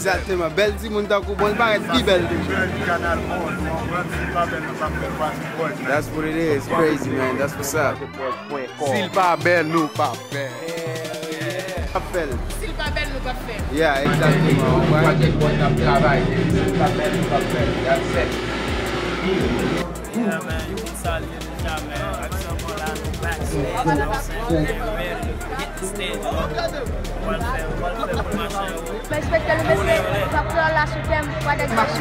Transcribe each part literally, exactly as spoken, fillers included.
Egzakteman. Bèl timoun tankou bon, li parèt pi bèl toujou. Bèl kanal bon, nou konprann, si l pa bèl, nou p ap fè l, pa ti pwòch. That's what it is. Crazy, man. That's what's up. Si l pa bèl, nou p ap fè l. P ap fè l. Si l pa bèl, nou p ap fè l. Yeah, egzakteman. Project Boys ap travay. Si l pa bèl, nou p ap fè l. That's it. Yeah, man, nou salye deja, man. Aksyon bon la, nou backstage, you know what I'm saying? Get ready, get the stage up. Pral fè, pral fè pou machin yo. Respecte le monsieur, docteur la sous thème, Project Boys.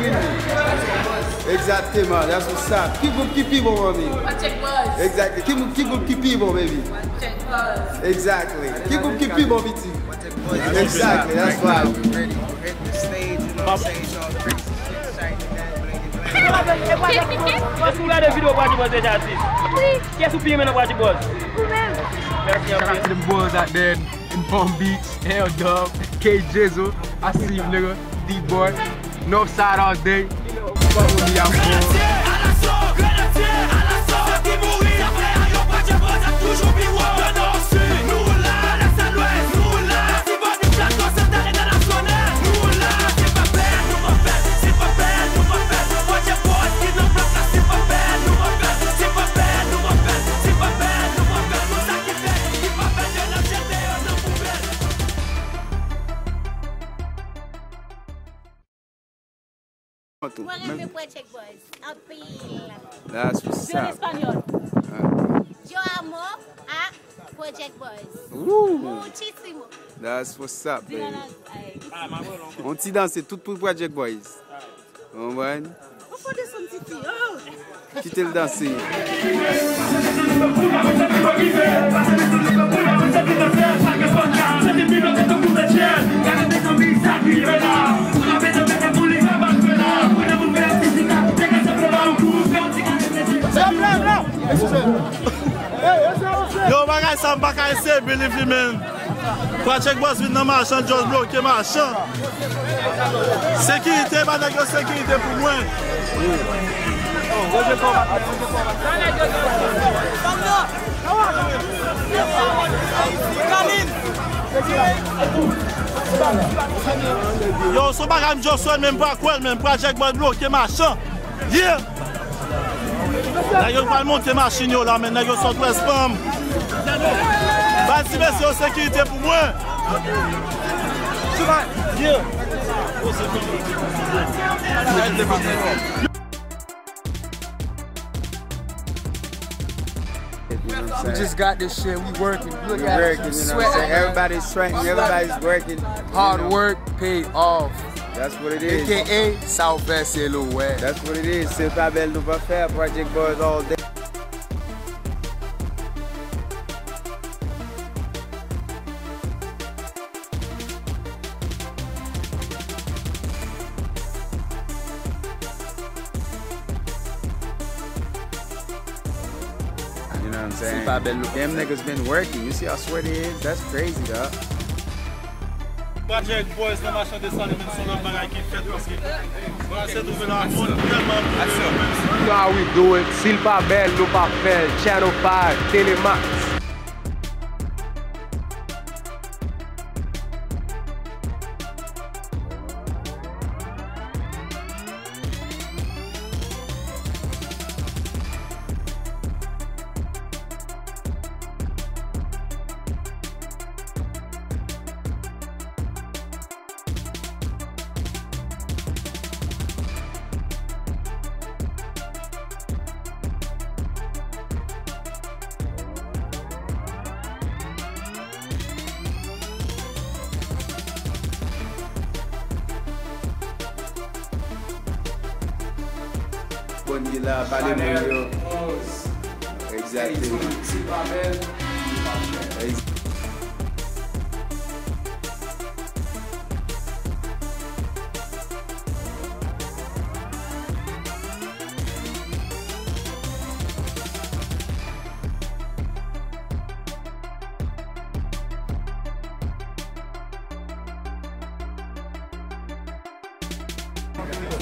Egzakteman, that's what's up. Ki gwoup ki pi bon, manmi? Project Boys. Exactly. Ki gwoup, ki gwoup ki pi bon, baby? Project Boys. Exactly. Ki gwoup ki pi bon, piti? Exactly, that's why. We ready. We hit the stage, you know what I'm saying? It's all crazy shit, shiny, man, blingy, bling. Èske w gade videyo Project Boys deja, sis? Wi. Kiyès ou pi renmen nan Project Boys? Ou menm. Mèsi anpil. Shout out to them boys out there in Palm Beach, L Dub, K Jizzle, I see you, nigga, D-Boy, Northside all day. Follow me, I'm going. Grenadye, alaso, grenadye, alaso, sa ki mouri, sa fè a yo, Project Boys ap toujou pi wo. Yo nan Sid, nou la, Lès a Lwès, nou la, Latibonit, Plato Santral, entènasyonal, nou la, se pa bèl, nou p ap fè l, se pa bèl, nou p ap fè l, Project Boys ki nan blòk la, se pa bèl, nou p ap fè l, se pa bèl, nou p ap fè l, se pa bèl, nou p ap fè l, nou sa ki fè, ki pa bèl, yo n ap jete yo nan poubèl. Mwen renmen Project Boys anpil. That's what's up. Yo an espanyòl. Ah. Yo amo a Project Boys. Ooh. Muchísimo. That's what's up, baby. On ti danse tout pou Project Boys. Ou konprann? Ou fò desann ti fi. Oh. Kite l danse. Yo, bagay sa m pa ka eseye, believe me, man. Project Boys vin nan machan, just bloke machan. Sekirite, ba nèg yo sekirite pou mwen. Yo, se yon bagay m just wè, men m pa kwè l, men Project Boys bloke machan. Yeah! Nèg yo pral monte machin yo la, men nèg yo sot wè spam. Ba ti mesye yo sekirite pou mwen. Yeah. You know what I'm saying? We just got this shit. We working. Look at us. We working, you know what I'm saying? Everybody's sweating. Everybody's working. Hard work pay off. That's what it is. A K A Southwest L O West. That's what it is. Si l pa bèl, nou pa fè Project Boys all day. You know what I'm saying? Si l pa bèl, nou pa fè. Them niggas been working. You see how sweaty it is? That's crazy, dog. Project Boys nan machan Desalin, men se yon lòt bagay ki fèt paske brase twouve la, moun tèlman boule yo, menm si. You know how we do it. Si l pa bèl, nou pa fè l. Channel five, Telemax. Bon, li la, pale moun yo. Egzakteman. Ex-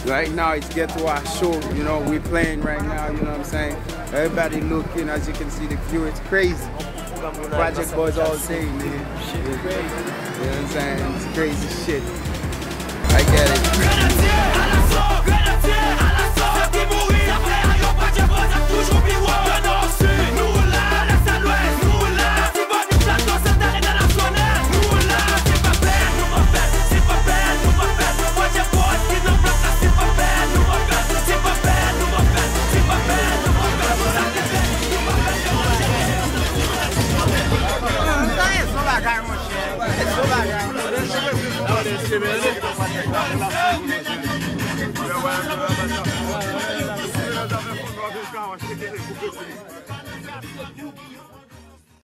Right now, it's Ghetto Art Show. You know, we playing right now, you know what I'm saying? Everybody looking, as you can see, the view, it's crazy. Project Boys all day, nigga. You know what I'm saying? It's crazy shit. I